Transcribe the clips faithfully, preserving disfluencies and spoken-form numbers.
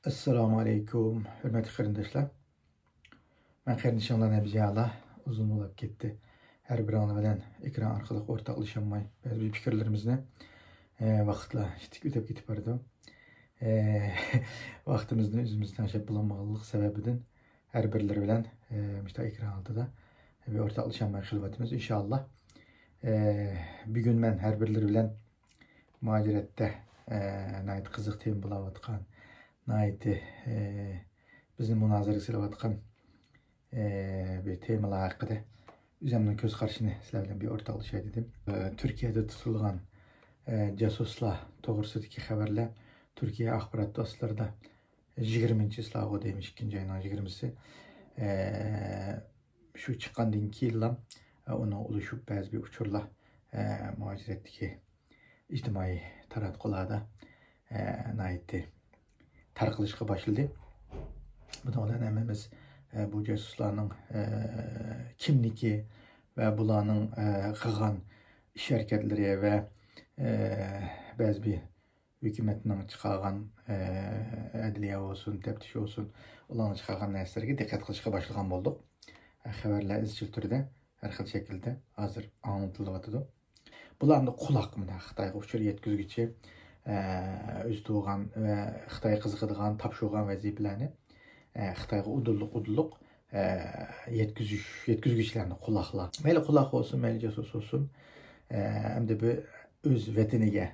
ئەسسالامۇ ئەلەيكۇم، ھۆرمەتلىك قېرىنداشلار. مەن قېرىندىشىڭلار نەبىزىيالا، ئۇزۇن بولاپ كەتتى. ھەر بىرىڭلار بىلەن ئېكران ئارقىلىق ئورتاقلىشالماي، بەزى بىر پىكىرلىرىمىزنى، ئە، ۋاقىتلار ئىتتىك ئۆتۈپ كېتىپ بارىدۇ. ئە، ۋاقتىمىزنى ئۆزىمىز تەڭشەپ بولالمىغانلىق سەۋەبىدىن ھەر بىرلىرى بىلەن، ئە، مۇشۇنداق ئېكران ئالدىدا بىر ئورتاقلىشالماي قېلىۋاتىمىز. ئىنشاللا، ئە، بۈگۈن مەن ھەر بىرلىرى بىلەن مۇھاجىرەتتە، ئە، ناھايىتى قىزىق تېما بولاۋاتقان، ناھايىتى، ئە، بىزنى مۇنازىرىگە سېلىۋاتقان، ئە، بىر تېمىلار ھەققىدە ئۆزۈمنىڭ كۆز قارىشىنى سىلەر بىلەن بىر ئورتاقلىشاي دېدىم. ئە، تۈركىيەدە تۇتۇلغان، ئە، جاسۇسلار توغرىسىدىكى خەۋەرلەر تۈركىيە ئاخبارات ۋاسىتىلىرىدا يىگىرمىنچى چىسلاغۇ دەيمىش، ئىككىنچى ئاينىڭ يىگىرمىسى. ئە، شۇ چىققاندىن كېيىنلا، ئە، ئۇنىڭ ئۇلىشىپ بەزى بىر ئۇچۇرلار، ئە، مۇھاجىرەتتىكى ئىجتىمائىي تاراتقۇلاردا، ئە، ناھايىتى تارقىلىشقا باشلىدى. بۇنىڭ بىلەن ھەممىمىز، ئە، بۇ جاسۇسلارنىڭ، ئە، كىملىكى ۋە بۇلارنىڭ، ئە، قىلغان ئىش ھەرىكەتلىرى ۋە، ئە، بەزى بىر ھۆكۈمەتنىڭ چىقارغان، ئە، ئەدلىيە بولسۇن، تەپتىش بولسۇن، ئۇلارنىڭ چىقارغان نەرسىلىرىگە دىققەت قىلىشقا باشلىغان بولدۇق. ئە، خەۋەرلەر ئىزچىل تۈردە، ھەر خىل شەكىلدە ھازىر ئاڭلىتىلىۋاتىدۇ. بۇلار ئەمدى قۇلاق، مۇنداق خىتايغا ئۇچۇر يەتكۈزگۈچى، ئە، ئۆزى تۇغان ۋە خىتايغا قىزىقىدىغان، تاپشۇرغان ۋەزىپىلەرنى، ئە، خىتايغا ئۇدۇللۇق، ئۇدۇللۇق، ئە، يەتكۈزۈش، يەتكۈزگۈچىلەرنى قۇلاقلار. مەيلى قۇلاق بولسۇن، مەيلى جاسۇس بولسۇن، ئە، ئەمدى بۇ ئۆز ۋەتىنىگە،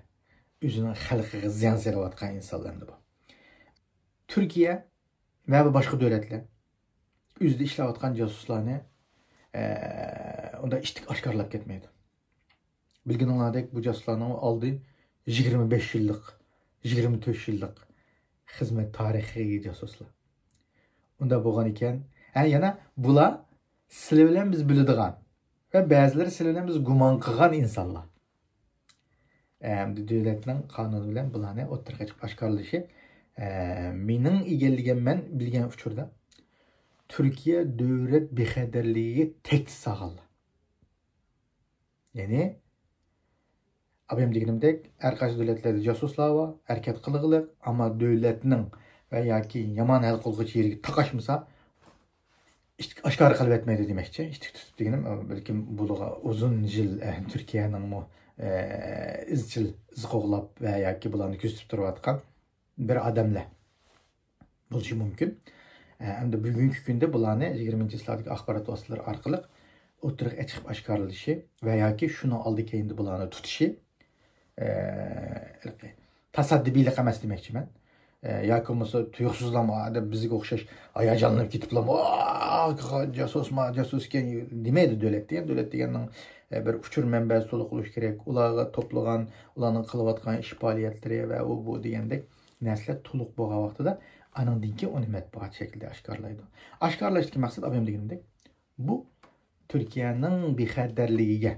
ئۆزىنىڭ خەلقىگە زىيان سېلىۋاتقان ئىنسانلار ئەمدى بۇ. تۈركىيە ۋە باشقا دۆلەتلەر ئۆزىدە ئىشلەۋاتقان جاسۇسلارنى، ئە، ئۇنداق ئىتتىك ئاشكارىلاپ كەتمەيدۇ. بىلگىنىڭلاردەك، بۇ جاسۇسلارنىڭ ئالدى يىگىرمە بەش يىللىق، يىگىرمە تۆت يىللىق خىزمەت تارىخىغا ئىگە جاسۇسلار. ئۇنداق بولغان ئىكەن، ھە، يەنە بۇلار سىلى بىلەن بىز بىلىدىغان ۋە بەزىلىرى سىلى بىلەن بىز گۇمان قىلغان ئىنسانلار. ئەمدى دۆلەتنىڭ قانۇنى بىلەن بۇلارنى ئوتتۇرىغا چىقىپ ئاشكارىلىشى، ئە، مېنىڭ ئىگىلىگەن، مەن بىلگەن ئۇچۇردا تۈركىيە دۆلەت بىخەتەرلىكىگە تەھدىت سالغانلار. يەنى، ئابايام دېگىنىمدەك، ھەر قايسى دۆلەتلەردە جاسۇسلار بار، ھەرىكەت قىلغىلىق، ئەمما دۆلەتنىڭ ۋە ياكى يامان ھەل قىلغۇچى يېرىگە تاقاشمىسا، ئىتتىك ئاشكارا قىلىۋەتمەيدۇ دېمەكچى. ئىتتىك تۇتۇپ دېگىنىم، بەلكىم بۇلارغا ئۇزۇن يىل، ئە، تۈركىيەنىڭمۇ، ئە، ئىزچىل ئىز قوغلاپ ۋە ياكى بۇلارنى كۆزىتىپ تۇرۇۋاتقان بىر ئادەملەر بولۇشى مۇمكىن. ئە، ئەمدى بۈگۈنكى كۈندە بۇلارنى يىگىرمىنچى ئەسىردىكى ئاخبارات ۋاسىتىلىرى ئارقىلىق ئوتتۇرىغا چىقىپ ئاشكارىلىشى ۋە ياكى شۇنىڭ ئالدى كەينىدە بۇلارنى تۇتۇشى، ئە، تاسادىپىيلىق ئەمەس دېمەكچىمەن. ئە، ياكى بولمىسا تۇيۇقسىزلا ئادەم بىزگە ئوخشاش ھاياجانلىنىپ كېتىپلا، «ۋاھ، جاسۇسما، جاسۇس ئىكەن» دېمەيدۇ دۆلەت دېگەن. دۆلەت دېگەننىڭ، ئە، بىر ئۇچۇر مەنبەسى تولۇق بولۇشى كېرەك. ئۇلارغا توپلىغان، ئۇلارنىڭ قىلىۋاتقان ئىش پائالىيەتلىرى ۋە ئۇ بۇ دېگەندەك نەرسىلەر تولۇق بولغان ۋاقتىدا، ئانىڭدىن كېيىن ئۇنى مەتبۇئات شەكلىدە ئاشكارىلايدۇ. ئاشكارىلاشتىكى مەقسەت، ئابايام دېگىنىمدەك، بۇ تۈركىيەنىڭ بىخەتەرلىكىگە،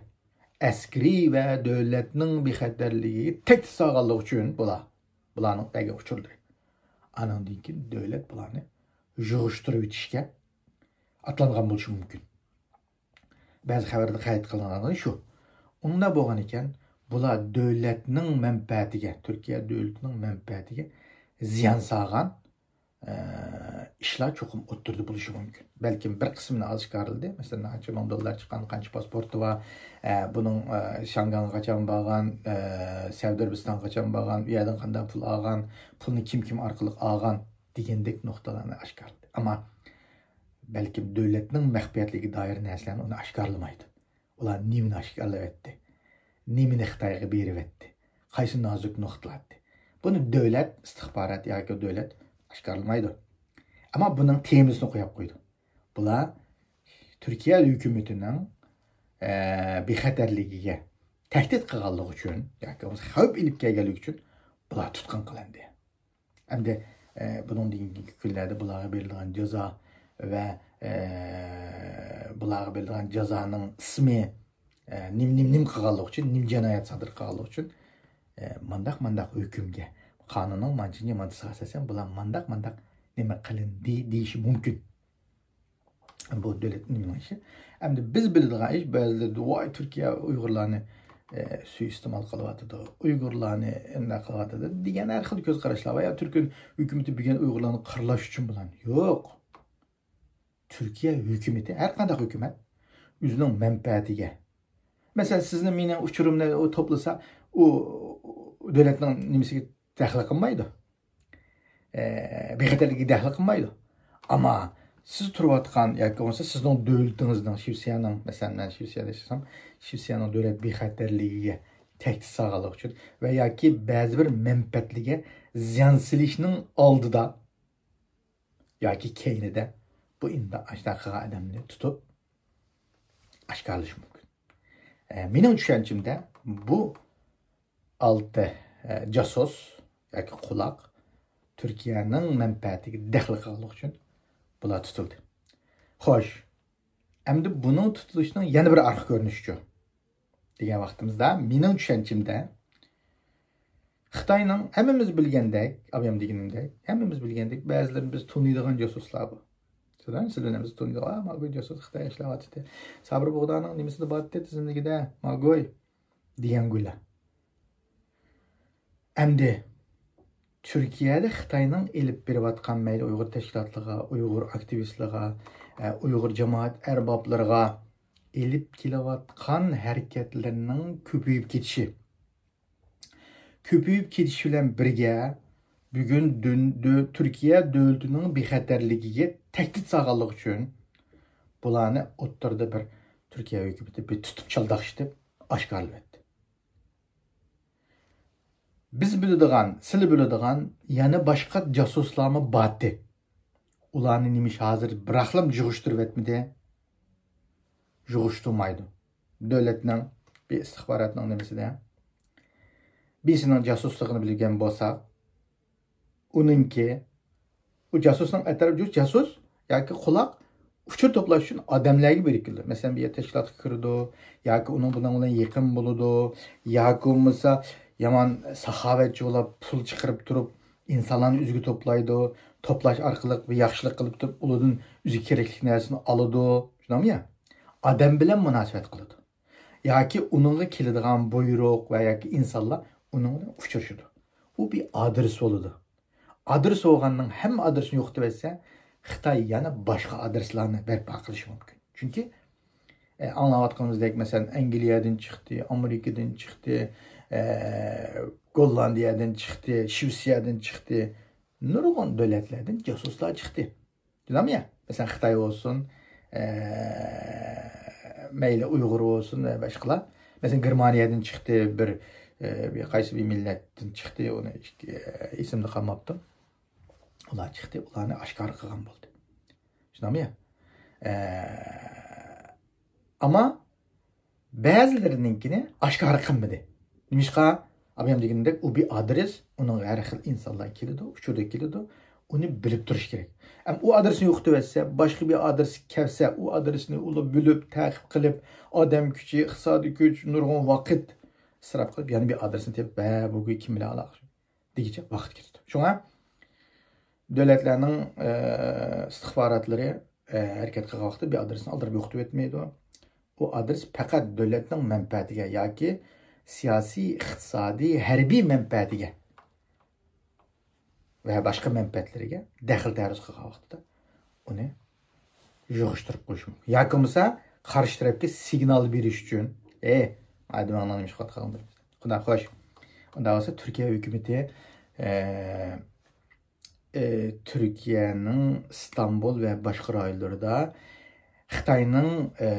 ئەسكىرىي ۋە دۆلەتنىڭ بىخەتەرلىكىگە تەھدىت سالغانلىقى ئۈچۈن بۇلار، بۇلارنىڭ بەرگەن ئۇچۇرلىرى. ئانىڭدىن كېيىن دۆلەت بۇلارنى يىغىشتۇرۇۋېتىشكە ئاتلانغان بولۇشى مۇمكىن. بەزى خەۋەردە قەيت قىلىنغانلىرى شۇ. ئۇنداق بولغان ئىكەن، بۇلار دۆلەتنىڭ مەنپەئەتىگە، تۈركىيە دۆلىتىنىڭ مەنپەئەتىگە زىيان سالغان، ئە، ئىشلار چوقۇم ئوتتۇرىدا بولۇشى مۇمكىن. بەلكىم بىر قىسمىنى ئاشكارىلىدى. مەسىلەن، نەچچە مىڭ دوللار چىققان، قانچە پاسپورتى بار، ئە، بۇنىڭ، ئە، شياڭگاڭغا قاچان بارغان، ئە، سەئۇدى ئەرەبىستانغا قاچان بارغان، ئۇ يەردىن قانداق پۇل ئالغان، پۇلنى كىم كىم ئارقىلىق ئالغان دېگەندەك نۇقتىلارنى ئاشكارىلىدى. ئەمما بەلكىم دۆلەتنىڭ مەخپىيەتلىكىگە دائىر نەرسىلەرنى ئۇنى ئاشكارىلىمايدۇ. ئۇلار نېمىنى ئاشكارىلىۋەتتى؟ نېمىنى خىتايغا بېرىۋەتتى؟ قايسى نازۇك نۇقتىلاردى؟ بۇنى دۆلەت ئىستىخبارات ياكى دۆلەت ئاشكارىلىمايدۇ. ئەمما بۇنىڭ تېمىسىنى قويۇپ قويىدۇ. بۇلار تۈركىيە ھۆكۈمىتىنىڭ، ئە، بىخەتەرلىكىگە تەھدىت قىلغانلىقى ئۈچۈن ياكى بولمىسا خەۋپ ئېلىپ كەلگەنلىكى ئۈچۈن بۇلار تۇتقۇن قىلىندى. ئەمدى، ئە، بۇنىڭدىن كېيىنكى كۈنلەردە بۇلارغا بېرىلىدىغان جازا ۋە، ئە، بۇلارغا بېرىلىدىغان جازانىڭ ئىسمى، ئە، نېمە، نېمە، نېمە قىلغانلىقى ئۈچۈن، نېمە جىنايەت سادىر قىلغانلىقى ئۈچۈن، ئە، مانداق، مانداق ھۆكۈمگە، قانۇننىڭ مانچىنچى ماددىسىغا ئاساسەن بۇلار مانداق، مانداق نېمە قىلىندى دېيىشى مۇمكىن. بۇ دۆلەت نېمىنىڭ ئىشى؟ ئەمدى بىز بىلىدىغان ئىش، بەزىلەر، «ۋاي، تۈركىيە ئۇيغۇرلارنى، ئە، سۇيىئىستېمال قىلىۋاتىدۇ، ئۇيغۇرلارنى ئۇنداق قىلىۋاتىدۇ دېگەن ھەر خىل كۆز قاراشلار بار. يا تۈركىي ھۆكۈمىتى بۈگۈن ئۇيغۇرلارنى قىرلاش ئۈچۈن بۇلار. يوق. تۈركىيە ھۆكۈمىتى، ھەر قانداق ھۆكۈمەت ئۆزىنىڭ مەنپەئەتىگە، مەسىلەن، سىزنى، مېنىڭ ئۇچۇرۇمنى ئۇ توپلىسا، ئۇ دۆلەتنىڭ نېمىسىگە دەخلى قىلمايدۇ. ئە، بىخەتەرلىكىگە دەخلى قىلمايدۇ. ئەمما سىز تۇرۇۋاتقان ياكى بولمىسا سىزنىڭ دۆلىتىڭىزنىڭ، شىۋېتسىيەنىڭ، مەسىلەن، مەن شىۋېتسىيەدە ياشىسام، شىۋېتسىيەنىڭ دۆلەت بىخەتەرلىكىگە تەھدىت سالغانلىقى ئۈچۈن ۋە ياكى بەزى بىر مەنپەئەتلىرىگە زىيان سېلىشنىڭ ئالدىدا ياكى كەينىدە بۇ ئىنداق ئاشۇنداق قىلغان ئادەمنى تۇتۇپ ئاشكارىلىشى مۇمكىن. ئە، مېنىڭ چۈشەنچەمدە بۇ ئالتە، ئە، جاسۇس ياكى قۇلاق تۈركىيەنىڭ مەنپەئەتىگە دەخلى قىلغانلىقى ئۈچۈن بۇلار تۇتۇلدى. خوش، ئەمدى بۇنىڭ تۇتۇلۇشىنىڭ يەنە بىر ئارقا كۆرۈنۈشىچۇ دېگەن ۋاقتىمىزدا، مېنىڭ چۈشەنچەمدە خىتاينىڭ ھەممىمىز بىلگەندەك، ئابايام دېگىنىمدەك، ھەممىمىز بىلگەندەك، بەزىلىرىنى بىز تونۇيدىغان جاسۇسلار بۇ. سىلەر، سىلەرنى بىز تونۇيدۇ. «ئا، ماگوي جاسۇس خىتايغا ئىشلەۋاتىدۇ. سابىر بۇغدانىڭ نېمىسىدە بارتتى، تىزىملىكىدە، ماگوي» دېگەنگۇيلا. ئەمدى تۈركىيەدە خىتاينىڭ ئېلىپ بېرىۋاتقان مەيلى ئۇيغۇر تەشكىلاتلىرىغا، ئۇيغۇر ئاكتىۋىستلىرىغا، ئە، ئۇيغۇر جامائەت ئەربابلىرىغا ئېلىپ كېلىۋاتقان ھەرىكەتلىرىنىڭ كۆپىيىپ كېتىشى. كۆپىيىپ كېتىشى بىلەن بىرگە، بۈگۈن دۈن-، دۆ-، تۈركىيە دۆلىتىنىڭ بىخەتەرلىكىگە تەھدىت سالغانلىقى ئۈچۈن، بۇلارنى ئوتتۇرىدا بىر تۈركىيە ھۆكۈمىتى بىر تۇتۇپ چالداقشىتىپ ئاشكارىلىۋەتتى. بىز بىلىدىغان، سىلى بىلىدىغان يەنە باشقا جاسۇسلارمۇ بارتى. ئۇلارنى نېمىش ھازىر بىراقلام جۇغۇشتۇرۇۋەتمىدى؟ جۇغۇشتۇرمايدۇ. دۆلەتنىڭ، بىر ئىستىخباراتنىڭ نېمىسىدە، بىرسىنىڭ جاسۇسلۇقىنى بىلگەن بولساق، ئۇنىڭكى، ئۇ جاسۇسنىڭ ئەتراپى، جاسۇس ياكى قۇلاق ئۇچۇر توپلاش ئۈچۈن ئادەملەرگە بېرىپ كېلىدۇ. مەسىلەن، بىر يەر تەشكىلاتقا كىرىدۇ، ياكى ئۇنىڭ بۇنىڭ بىلەن يېقىن بولىدۇ، ياكى بولمىسا يامان ساخاۋەتچى بولۇپ، پۇل چىقىرىپ تۇرۇپ، ئىنسانلارنى ئۆزىگە توپلايدۇ، توپلاش ئارقىلىق بىر ياخشىلىق قىلىپ تۇرۇپ، ئۇلاردىن ئۆزىگە كېرەكلىك نەرسىنى ئالىدۇ، شۇنداقمۇ يا؟ ئادەم بىلەن مۇناسىۋەت قىلىدۇ. ياكى ئۇنىڭغا كېلىدىغان بۇيرۇق ۋە ياكى ئىنسانلار ئۇنىڭ بىلەن ئۇچرىشىدۇ. ئۇ بىر ئادرېس بولىدۇ. ئادرېس بولغاننىڭ ھەممە ئادرېسىنى يوقىتىۋەتسە، خىتاي يەنە باشقا ئادرېسلارنى بەرپا قىلىشى مۇمكىن. چۈنكى، ئە، ئاڭلاۋاتقىنىمىزدەك، مەسىلەن، ئەنگلىيەدىن چىقتى، ئامېرىكىدىن چىقتى، ئە، گوللاندىيەدىن چىقتى، شىۋېتسىيەدىن چىقتى، نۇرغۇن دۆلەتلەردىن جاسۇسلار چىقتى. دېدىم يا، مەسىلەن، خىتاي بولسۇن، ئە، مەيلى ئۇيغۇر بولسۇن ۋە باشقىلار. مەسىلەن، گېرمانىيەدىن چىقتى بىر، ئە، بىر قايسى بىر مىللەتتىن چىقتى، ئۇنى ئىككى، ئە، ئېسىمدە قالماپتۇ. ئۇلار چىقتى، ئۇلارنى ئاشكارا قىلغان بولدى. شۇنداقمۇ يا؟ ئە، ئەمما بەزىلىرىنىڭكىنى ئاشكارا قىلمىدى. نېمىشقا؟ ئابايام دېگىنىدەك، ئۇ بىر ئادرېس، ئۇنىڭغا ھەر خىل ئىنسانلار كېلىدۇ، ئۇچۇردا كېلىدۇ، ئۇنى بىلىپ تۇرۇش كېرەك. ئەمما ئۇ ئادرېسنى يوقىتىۋەتسە، باشقا بىر ئادرېس كەلسە، ئۇ ئادرېسنى ئۇلار بىلىپ، تەقىب قىلىپ، ئادەم كۈچى، ئىقتىسادىي كۈچ، نۇرغۇن ۋاقىت ئىسراپ قىلىپ، يەنە بىر ئادرېسنى تېپىپ، ھە، بۇ كىم بىلەن ئالاقىلىشىدۇ دېگۈچە ۋاقىت كېتىدۇ. شۇڭا دۆلەتلەرنىڭ، ئە، ئىستىخباراتلىرى، ئە، ھەرىكەت قىلغان ۋاقىتتا بىر ئادرېسنى ئالدىراپ يوقىتىۋەتمەيدۇ. ئۇ ئادرېس پەقەت دۆلەتنىڭ مەنپەئەتىگە ياكى سىياسىي، ئىقتىسادىي، ھەربىي مەنپەئەتىگە ۋە باشقا مەنپەئەتلىرىگە دەخلى تەرۇز قىلغان ۋاقتىدا ئۇنى يىغىشتۇرۇپ قويۇش مۇمكىن. ياكى بولمىسا قارشى تەرەپكە سىگنال بېرىش ئۈچۈن، «ئەي، ئادىمىڭنىڭ نېمە ئىش قىلىۋاتقانلىقىنى بىلىمىز.» ئۇنداق، خوش. ئۇنداق بولسا تۈركىيە ھۆكۈمىتى، ئە، ئە، تۈركىيەنىڭ ئىستانبۇل ۋە باشقا رايونلىرىدا خىتاينىڭ، ئە،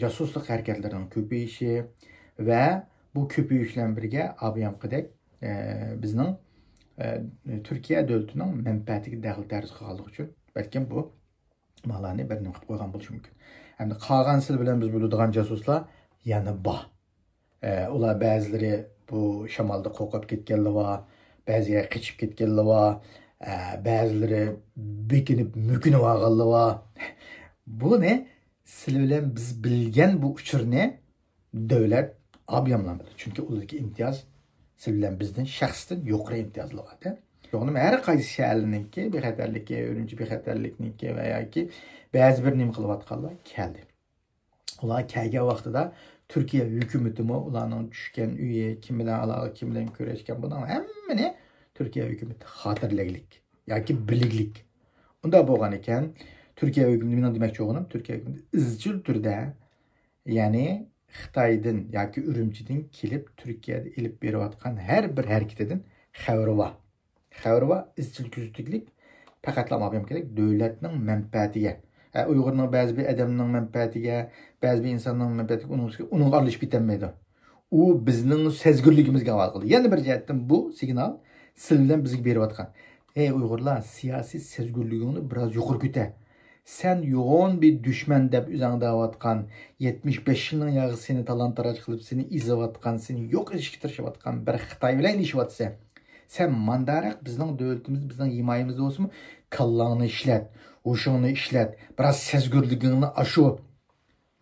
جاسۇسلۇق ھەرىكەتلىرىنىڭ كۆپىيىشى ۋە بۇ كۆپىيىش بىلەن بىرگە ئابىيامقىدەك، ئە، بىزنىڭ، ئە، تۈركىيە دۆلىتىنىڭ مەنپەئەتىگە دەخلى تەرۇز قىلغانلىقى ئۈچۈن بەلكىم بۇ مالارنى بىر نېمە قىلىپ قويغان بولۇشى مۇمكىن. ئەمدى قالغان سىلى بىلەن بىز بىلىدىغان جاسۇسلار يەنە بار. ئە، ئۇلار بەزىلىرى بۇ شامالدا قورقۇپ كەتكەنلەر بار، بەزى يەرگە قېچىپ كەتكەنلەر بار، ئە، بەزىلىرى بېكىنىپ مۆكۈنۈپ ئالغانلار بار. بۇنى سىلى بىلەن بىز بىلگەن بۇ ئۇچۇرنى دۆلەت ئابىياملانمىدى. چۈنكى ئۇلاردىكى ئىمتىياز سىلى بىلەن بىزدىن شەخسەن يۇقىرى ئىمتىيازلار بار. شۇڭا ھەر قايسى شەھەرلەرنىڭكى بىخەتەرلىكى، ئۈرۈمچى بىخەتەرلىكنىڭكى ۋە ياكى بەزى بىر نېمە قىلىۋاتقانلار كەلدى. ئۇلار كەلگەن ۋاقتىدا تۈركىيە ھۆكۈمىتىمۇ ئۇلارنىڭ چۈشكەن ئۆيى، كىم بىلەن ئالاقە، كىم بىلەن كۆرۈشكەن، بۇنىڭ ھەممىنى تۈركىيە ھۆكۈمىتى خاتىرىلەگلىك ياكى بىلىگلىك. ئۇنداق بولغانىكەن، تۈركىيە ھۆكۈمىتى، مېنىڭ دېمەكچى بولغىنىم، تۈركىيە ھۆكۈمىتى ئىزچىل تۈردە، يەنى خىتايدىن ياكى ئۈرۈمچىدىن كېلىپ تۈركىيەدە ئېلىپ بېرىۋاتقان ھەر بىر ھەرىكىتىدىن خەۋىرى بار. خەۋىرى بار، ئىزچىل كۆزىتىگلىك، پەقەتلا ماۋۇ كېرەك، دۆلەتنىڭ مەنپەئەتىگە، ئە، ئۇيغۇرنىڭ بەزى بىر ئادەمنىڭ مەنپەئەتىگە، بەزى بىر ئىنساننىڭ مەنپەئەتىگە، ئۇنىڭ، ئۇنىڭغا ئارىلىشىپ كېتەلمەيدۇ. ئۇ بىزنىڭ سەزگۈرلۈكىمىزگە ھاۋالە قىلدى. يەنە بىر جەھەتتىن بۇ سىگنال سىلەر بىلەن بىزگە بېرىۋاتقان. ئەي ئۇيغۇرلار، سىياسىي سەزگۈرلۈكۈڭنى بىراز يۇقىرى كۆتەر. سەن يوغان بىر دۈشمەن دەپ ئۆزۈڭ دەۋاتقان، يەتمىش بەش يىلنىڭ ياغى سېنى تالان-تاراج قىلىپ، سېنى ئېزىۋاتقان، سېنى يوق ئېتىشكە تىرىشىۋاتقان بىر خىتاي بىلەن ئېلىشىۋاتىسەن. سەن مانداراق بىزنىڭ دۆلىتىمىز، بىزنىڭ ھىمايىمىزدە بولسىمۇ، كاللاڭنى ئىشلەت، ھوشۇڭنى ئىشلەت، بىراز سەزگۈرلۈكۈڭنى ئاشۇر.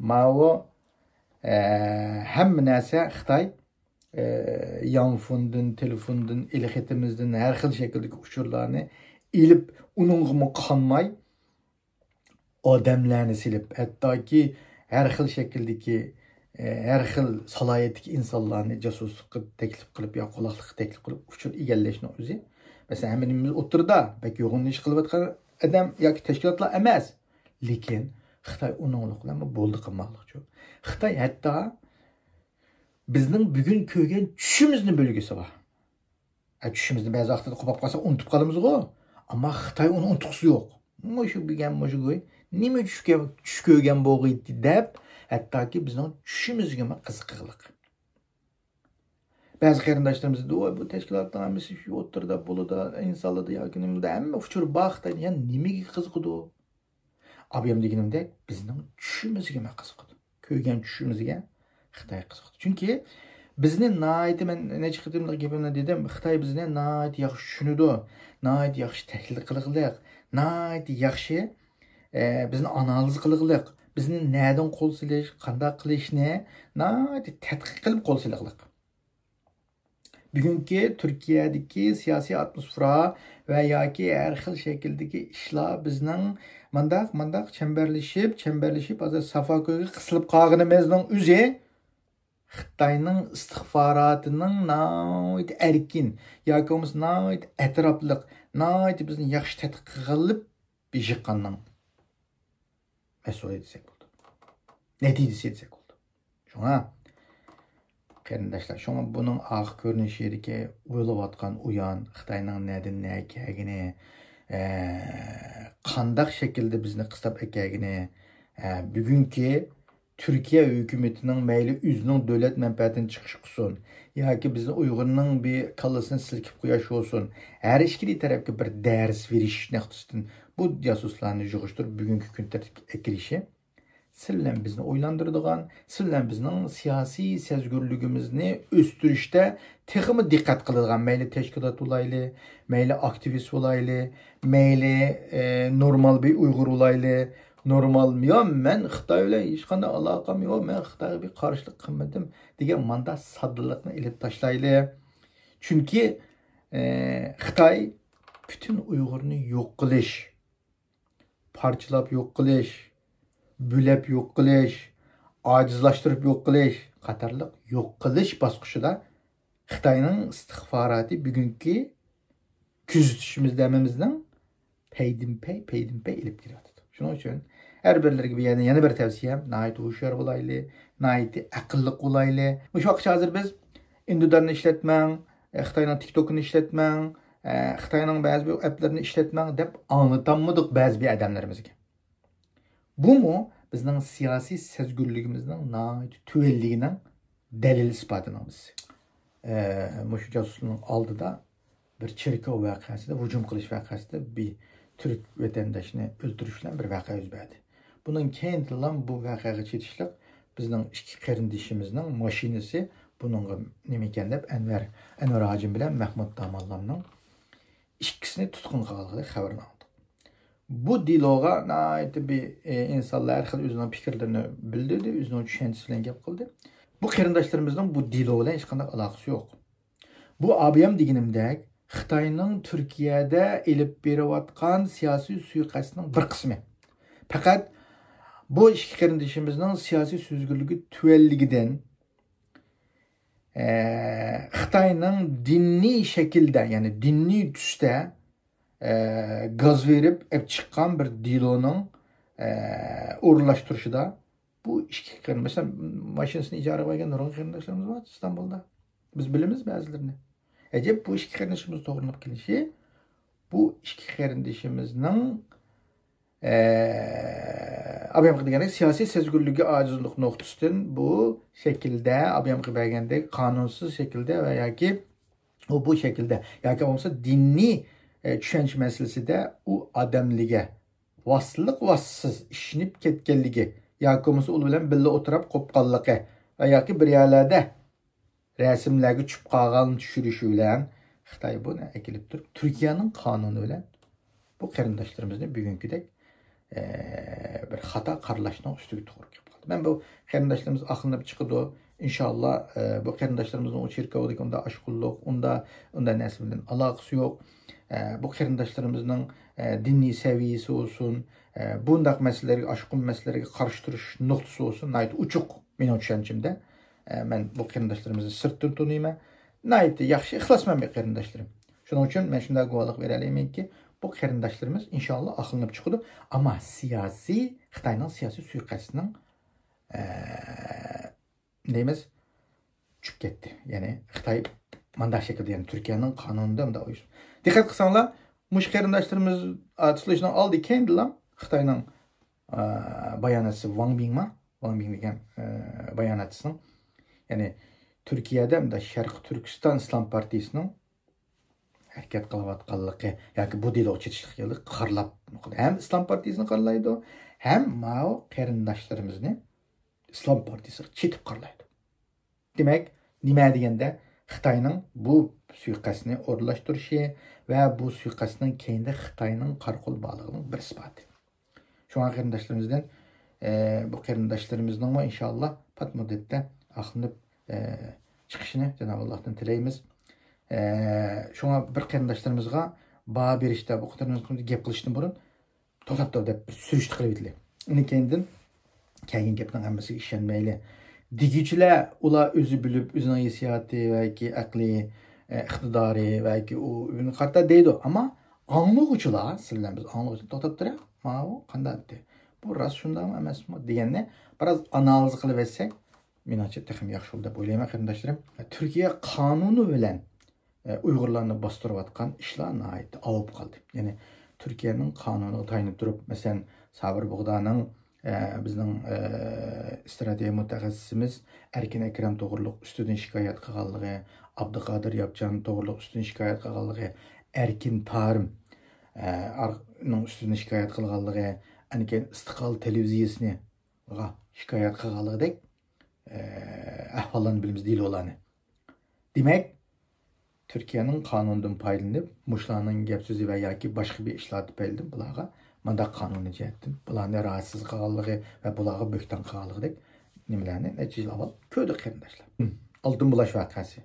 ماۋۇ، ئە، ھەممە نەرسە خىتاي، ئە، يانفوندىن، تېلېفوندىن، ئېلخېتىمىزدىن ھەر خىل شەكىلدىكى ئۇچۇرلارنى ئېلىپ، ئۇنىڭغىمۇ قانماي، ئادەملەرنى سېلىپ، ھەتتاكى ھەر خىل شەكىلدىكى، ئە، ھەر خىل سالاھىيەتتىكى ئىنسانلارنى جاسۇسلۇققا تەكلىپ قىلىپ يا قۇلاقلىققا تەكلىپ قىلىپ ئۇچۇر ئىگىلەشنىڭ ئۆزى، مەسىلەن، ھەممىمىز ئوتتۇرىدا بەك يوغان ئىش قىلىۋاتقان ئادەم ياكى تەشكىلاتلار ئەمەس. لېكىن خىتاي ئۇنىڭلىق بىلەنمۇ بولدى قىلماقلىقچۇ. خىتاي ھەتتا بىزنىڭ بۈگۈن كۆرگەن چۈشىمىزنى بىلگۈسى بار. ئە، چۈشىمىزنى بەزى ۋاقىتتا قوپاپ قالسا ئۇنتۇپ قالىمىزغۇ. ئەمما خىتاي ئۇنى ئۇنتقۇسى يوق. مۇشۇ بىگەن مۇشۇ گوي. نېمە چۈش كۆ-، چۈش كۆرگەن بولغىيتتى دەپ، ھەتتاكى بىزنىڭ چۈشىمىزگىمۇ قىزىقىغلىق. بەزى قېرىنداشلىرىمىز دەيدۇ، ۋاي، بۇ تەشكىلاتنىڭ ھەممىسى شۇ ئوتتۇرىدا بولىدۇ، ئىنسانلاردا ياكى نېمىدە ھەممە ئۇچۇر بار خىتاينىڭ. يا نېمىگە قىزىقىدۇ؟ ئابىيام دېگىنىمدەك، بىزنىڭ چۈشىمىزگىمۇ قىزىقىدۇ. كۆرگەن چۈشىمىزگە خىتاي قىزىقىدۇ. چۈنكى بىزنى ناھايىتى، مەن نەچچە قېتىملىق گېپىمدە دېدىم، خىتاي بىزنى ناھايىتى ياخشى چۈشىنىدۇ، ناھايىتى ياخشى تەھلىل قىلغىلىق، ناھايىتى ياخشى، ئە، بىزنى ئانالىز قىلغىلىق، بىزنى نەدىن قول سېلىش، قانداق قىلىشنى ناھايىتى تەتقىق قىلىپ قول سېلىغلىق. بۈگۈنكى تۈركىيەدىكى سىياسىي ئاتموسفېرا ۋە ياكى ھەر خىل شەكىلدىكى ئىشلار بىزنىڭ مانداق، مانداق چەمبەرلىشىپ، چەمبەرلىشىپ، ھازىر سافا كۆيگە قىسىلىپ قالغىنىمىزنىڭ ئۆزى خىتاينىڭ ئىستىخباراتىنىڭ ناھايىتى ئەركىن ياكى بولمىسا ناھايىتى ئەتراپلىق، ناھايىتى بىزنى ياخشى تەتقىق قىلىپ بېجىققاننىڭ مەھسۇلى دېسەك بولىدۇ. نەتىجىسى دېسەك بولىدۇ. شۇڭا، قېرىنداشلار، شۇڭا بۇنىڭ ئارقا كۆرۈنۈشىدىكى بولۇۋاتقان ئويۇن، خىتاينىڭ نەدىن نەگە كەلگىنى، ئە، قانداق شەكىلدە بىزنى قىستاپ ئەكەلگىنى، ئە، بۈگۈنكى تۈركىيە ھۆكۈمىتىنىڭ مەيلى ئۆزىنىڭ دۆلەت مەنپەئەتىنى چىقىش قىلسۇن ياكى بىزنى ئۇيغۇرنىڭ بىر كاللىسىنى سىلكىپ قويۇش بولسۇن، ھەر ئىككىلى تەرەپكە بىر دەرس بېرىش نۇقتىسىدىن بۇ جاسۇسلارنى يىغىشتۇرۇپ بۈگۈنكى كۈن تەرتىپكە ئەكىرىشى سىلەر بىلەن بىزنى ئويلاندۇرىدىغان، سىلەر بىلەن بىزنىڭ سىياسىي سەزگۈرلۈكىمىزنى ئۆستۈرۈشتە تېخىمۇ دىققەت قىلىدىغان، مەيلى تەشكىلات بولايلى، مەيلى ئاكتىۋىست بولايلى، مەيلى، ئە، نورمال بىر ئۇيغۇر بولايلى، نورمال، يا مەن خىتاي بىلەن ھېچقانداق ئالاقەم يوق، مەن خىتايغا بىر قارشىلىق قىلمىدىم دېگەن مانداق ساددىلىقنى ئېلىپ تاشلايلى. چۈنكى، ئە، خىتاي پۈتۈن ئۇيغۇرنى يوق قىلىش، پارچىلاپ يوق قىلىش، بۆلەپ يوق قىلىش، ئاجىزلاشتۇرۇپ يوق قىلىش قاتارلىق يوق قىلىش باسقۇچىدا خىتاينىڭ ئىستىخباراتى بۈگۈنكى كۆزىتىشىمىزدە ھەممىمىزنىڭ پەيدىنپەي، پەيدىنپەي ئېلىپ كېلىۋاتىدۇ. شۇنىڭ ئۈچۈن ھەر بىرلىرىگە بۇ يەردە يەنە بىر تەۋسىيەم، ناھايىتى ھوشيار بولايلى، ناھايىتى ئەقىللىق بولايلى. مۇشۇ ۋاقىتقىچە ھازىر بىز ئىندىدارنى ئىشلەتمەڭ، ئە، خىتاينىڭ تىكتوكىنى ئىشلەتمەڭ، ئە، خىتاينىڭ بەزى بىر ئەپلىرىنى ئىشلەتمەڭ دەپ ئاڭلىتالمىدۇق بەزى بىر ئادەملىرىمىزگە. بۇمۇ بىزنىڭ سىياسىي سەزگۈرلۈكىمىزنىڭ ناھايىتى تۆۋەنلىكىنىڭ دەلىل ئىسپاتىنىڭ بىرسى. ئە، مۇشۇ جاسۇسنىڭ ئالدىدا بىر چېركاۋ ۋەقەسىدە، ھۇجۇم قىلىش ۋەقەسىدە بىر تۈرك ۋەتەنداشنى ئۆلتۈرۈش بىلەن بىر ۋەقە يۈز بەردى. بۇنىڭ كەينىدىلا بۇ ۋەقەگە چېتىشلىق بىزنىڭ ئىككى قېرىندىشىمىزنىڭ ماشىنىسى بۇنىڭغا نېمىكەن دەپ ئەنۋەر، ئەنۋەر ھاجىم بىلەن مەھمۇت داموللامنىڭ ئىككىسىنى تۇتقۇن قىلغانلىقى خەۋىرىنى ئاڭلىدۇق. بۇ دېلوغا ناھايىتى بىر، ئى، ئىنسانلار ھەر خىل ئۆزىنىڭ پىكىرلىرىنى بىلدۈردى، ئۆزىنىڭ چۈشەنچىسى بىلەن گەپ قىلدى. بۇ قېرىنداشلىرىمىزنىڭ بۇ دېلو بىلەن ھېچقانداق ئالاقىسى يوق. بۇ ئابىيام دېگىنىمدەك خىتاينىڭ تۈركىيەدە ئېلىپ بېرىۋاتقان سىياسىي سۇيىقەستىنىڭ بىر قىسمى. پەقەت بۇ ئىككى قېرىندىشىمىزنىڭ سىياسىي سۆزگۈرلۈكى تۆۋەنلىكىدىن، ئە، خىتاينىڭ دىنىي شەكىلدە، يەنى دىنىي تۈستە، ئە، گاز بېرىپ ئەپ چىققان بىر دېلونىڭ، ئە، ئورۇنلاشتۇرۇشىدا بۇ ئىككى قېرىنداش، مەسىلەن، ماشىنىسىنى ئىجارىگە بەرگەن نۇرغۇن قېرىنداشلىرىمىز بار ئىستانبۇلدا. بىز بىلىمىز بەزىلىرىنى. ئەجەب، بۇ ئىككى قېرىندىشىمىز توغرىلىنىپ كېلىشى، بۇ ئىككى قېرىندىشىمىزنىڭ، ئە، ئابىيامقا دېگەندەك سىياسىي سەزگۈرلۈكى ئاجىزلىق نۇقتىسىدىن بۇ شەكىلدە، ئابىيامقا بەرگەندەك قانۇنسىز شەكىلدە ۋە ياكى ئۇ بۇ شەكىلدە ياكى بولمىسا دىنىي، ئە، چۈشەنچە مەسىلىسىدە ئۇ ئادەملىگە ۋاسىتىلىق ۋاسىتىسىز ئىشىنىپ كەتكەنلىكى ياكى بولمىسا ئۇلار بىلەن بىللە ئولتۇراپ قوپقانلىقى ۋە ياكى بىر يەرلەردە رەسىملەرگە چۈشۈپ قالغان چۈشۈرۈشى بىلەن خىتاي بۇنى ئەكېلىپ تۇرۇپ، تۈركىيەنىڭ قانۇنى بىلەن بۇ قېرىنداشلىرىمىزنى بۈگۈنكىدەك، ئە، بىر خاتا قارىلاشنىڭ ئۈستىگە توغرا كېلىپ قالدى. مەن بۇ قېرىنداشلىرىمىز ئاقلىنىپ چىقىدۇ. ئىنشاللا، ئە، بۇ قېرىنداشلىرىمىزنىڭ ئۇ چېركاۋدىكى ئۇنداق ئاشقۇنلۇق، ئۇندا، ئۇنداق نەرسە بىلەن ئالاقىسى يوق. ئە، بۇ قېرىنداشلىرىمىزنىڭ، ئە، دىنىي سەۋىيەسى بولسۇن، ئە، بۇنداق مەسىلىلەرگە، ئاشقۇن مەسىلىلەرگە قارشى تۇرۇش نۇقتىسى بولسۇن، ناھايىتى ئوچۇق مېنىڭ چۈشەنچەمدە. ئە، مەن بۇ قېرىنداشلىرىمىزنى سىرتتىن تونۇيمەن. ناھايىتى ياخشى، ئىخلاسمەن بۇ قېرىنداشلىرىم. شۇنىڭ ئۈچۈن مەن شۇنداق گۇۋاھلىق بېرەلەيمەنكى، بۇ قېرىنداشلىرىمىز ئىنشاللا ئاقلىنىپ چىقىدۇ. ئەمما سىياسىي، خىتاينىڭ سىياسىي سۇيىقەستىنىڭ، ئە، دەيمىز، چۈشۈپ كەتتى. يەنى خىتاي مانداق شەكىلدە، يەنى تۈركىيەنىڭ قانۇنىدا مۇنداق ئۇيۇشتۇرۇپ. دىققەت قىلساڭلار، مۇشۇ قېرىنداشلىرىمىز ئاتۇشلىشىنىڭ ئالدى كەينىدىلا خىتاينىڭ، ئە، باياناتچىسى ۋاڭ بىڭما، ۋاڭ بىڭ دېگەن، ئە، باياناتچىسىنىڭ، يەنى تۈركىيەدە مۇنداق شەرقىي تۈركىستان ئىسلام پارتىيىسىنىڭ ھەرىكەت قىلىۋاتقانلىقى ياكى بۇ دېلوغا چېتىشلىقلىقى قارىلاپ، ھەم ئىسلام پارتىيىسىنى قارىلايدۇ، ھەم ماۋۇ قېرىنداشلىرىمىزنى ئىسلام پارتىيىسىغا چېتىپ قارىلايدۇ. دېمەك، نېمە دېگەندە، خىتاينىڭ بۇ سۇيىقەستنى ئورۇنلاشتۇرۇشى ۋە بۇ سۇيىقەستنىڭ كەينىدە خىتاينىڭ قارا قولى بارلىقىنىڭ بىر ئىسپاتى. شۇڭا قېرىنداشلىرىمىزدىن، ئە، بۇ قېرىنداشلىرىمىزنىڭمۇ ئىنشاللا پات مۇددەتتە ئاقلىنىپ، ئە، چىقىشىنى جانابى ئاللاھتىن تىلەيمىز. ئە، شۇڭا بىر قېرىنداشلىرىمىزغا باھا بېرىشتە، بۇ قېرىنداشلىرىمىزغا گەپ قىلىشتىن بۇرۇن، توختاپ تۇر دەپ بىر سۈرۈشتە قىلىۋېتىلى. ئۇنىڭ كەينىدىن كەلگەن گەپنىڭ ھەممىسىگە ئىشەنمەيلى. دېگۈچىلەر ئۇلار ئۆزى بىلىپ، ئۆزىنىڭ ھېسسىياتى ۋەكى ئەقلى، ئە، ئىقتىدارى ۋەكى ئۇ ئۆزىنى قارىتا دەيدۇ. ئەمما ئاڭلىغۇچىلار، سىز بىلەن بىز ئاڭلىغۇچى، توختاپ تۇرە، ماۋۇ قانداق دېدى؟ بۇ راست شۇنداقمۇ ئەمەسمۇ دېگەننى بىراز ئانالىز قىلىۋەتسەك، مېنىڭچە تېخىمۇ ياخشى بولىدۇ دەپ ئويلايمەن، قېرىنداشلىرىم. تۈركىيە قانۇنى بىلەن ئە، ئۇيغۇرلارنى باستۇرۇۋاتقان ئىشلار ناھايىتى ئاۋۇپ قالدى. يەنى تۈركىيەنىڭ قانۇنىغا تايىنىپ تۇرۇپ، مەسىلەن، سابىر بۇغدانىڭ، ئە، بىزنىڭ، ئە، ئىستراتېگىيە مۇتەخەسسىسىمىز ئەركىن ئەكرەم توغرۇلۇق ئۈستىدىن شىكايەت قىلغانلىقى، ئابدۇقادىر ياپچان توغرۇلۇق ئۈستىدىن شىكايەت قىلغانلىقى، ئەركىن تارىم، ئە، ئار-، نىڭ ئۈستىدىن شىكايەت قىلغانلىقى، ئاندىن كېيىن ئىستىقلال تېلېۋىزىيەسىنىغا شىكايەت قىلغانلىقىدەك، ئە، ئەھۋاللارنى بىلىمىز، دېلولارنى. دېمەك، تۈركىيەنىڭ قانۇنىدىن پايدىلىنىپ، مۇشۇلارنىڭ گەپ سۆزى ۋە ياكى باشقا بىر ئىشلار تۈپەيلىدىن بۇلارغا مانداق قانۇنىي جەھەتتىن بۇلارنى راھەتسىز قىلغانلىقى ۋە بۇلارغا بۆھتان قىلغانلىقىدەك نېمىلەرنى نەچچە يىل ئاۋۋال كۆردۇق، قېرىنداشلار. ئالتۇن بۇلاش ۋەقەسى.